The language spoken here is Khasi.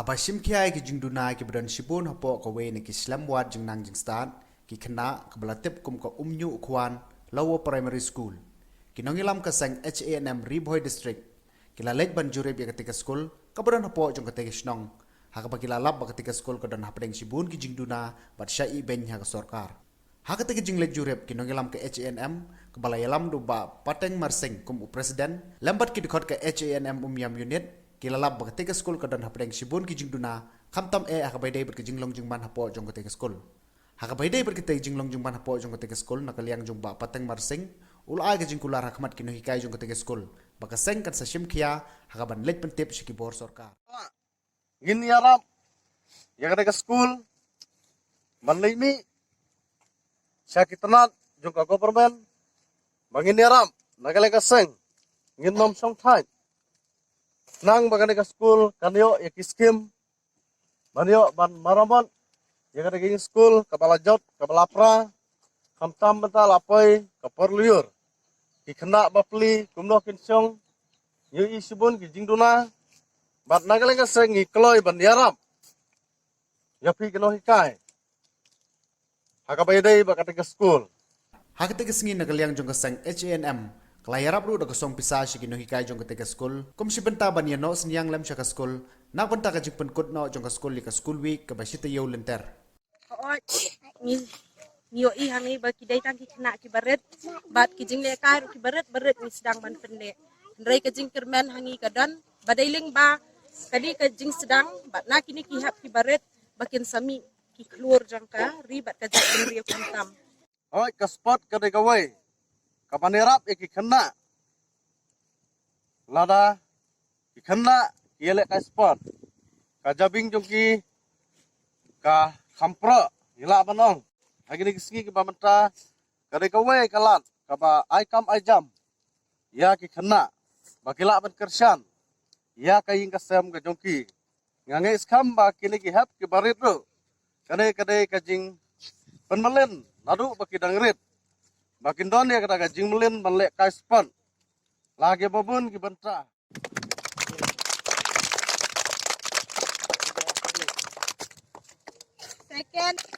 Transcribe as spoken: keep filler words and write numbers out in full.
Ba shim khia ïa ki jingduna kiba don shibun hapoh kawei na ki slem wad jingnang jingstad, ki khynnah kaba la tip kum ka Umñiuhkhwan Lower Primary School. Ki nongïalam ka seng H A N M Ri Bhoi District ki la leit ban jurip ïa katei ka skul kaba don hapoh jong katei ka shnong, ha kaba ki la lap ba katei ka skul ka don hapdeng shibun ki jingduna bad shah ibeiñ ha ka sorkar. Ha katei ka jingleit jurip, ki nongïalam ka H A N M, kaba la ïalam da u Bah Pateng Marsing kum u President, lem bad ki dkhot ka H A N M Umiam Unit, ki la lap ba katei ka skul ka don hapdeng shibun ki jingduna, khamtam eh ha kaba ïadei bad ka jinglong jingman hapoh jong katei ka skul. Ha kaba ïadei bad katei ka jinglong jingman hapoh jong katei ka skul, na ka liang jong u Bah Pateng Marsing, u la ai ka jingkular ha khmat ki nonghikai jong katei ka skul ba ka seng kan sa shim khia ha kaban leit pyntip sha ki bor sorkar. Ngin ïarap ïa katei ka skul ban leit mih sha ki tnat jong ka government, ba ngin ïarap na ka liang ka seng, ngin nym shongthait, khnang ba katei ka skul kan ïoh ïa ki skim ban ïoh ban maramot ïa katei ka skul kaba la jot, kaba la pra, khamtam mynta la poi ka por lyiur. Ki khynnah bapli kumno kin shong, ngi ïohi shibun ki jingduna, bad na ka liang ka seng ngi kloi ban ïarap ïa phi ki nonghikai ha kaba ïadei bad katei ka skul. Ha katei ka sngi, na ka liang jong ka seng H A N M ka la ïarap ruh da ka song pisa sha ki nonghikai jong katei ka skul, kum shi bynta ban ïa noh synñiang lem sha ka skul na ka bynta ka jingpynkut noh jong ka skul ïa ka School Week kaba shi taïew lynter. Hooid, ngi, ngi ïohi hangne ba ki dei tang ki khynnah kiba rit, bad ki jinglehkai ruh kiba rit ba rit ngi sdang ban pynleh. Hynrei ka jingkyrmen hangne ka don ba dei lyngba kane ka jingsdang bad na kine ki hep kiba rit ba kin sa mih ki khlur jong ka ri bad ka jaitbynriew khamtam. Hooid, ka sport ka dei kawei kaban ïarap ïa ki khynnah. Lada ki khynnah ki ïalehkai sport, ka jabieng jong ki ka kham proh, ngi lah ban ong. Ha kine ki sngi kiba mynta, ka dei kawei ka lad kaba ai kam ai jam ïa ki khynnah ba ki lah ban kyrshan ïa ka ïing ka sem ka jong ki. Nga ngeit skhem ba kine ki hep kiba rit ruh, kane ka dei ka jingpynmlien naduh ba ki dang rit, ba kin don ïa kata ka jingmlien ban lehkai sport la kiba bun ki bynta. Second.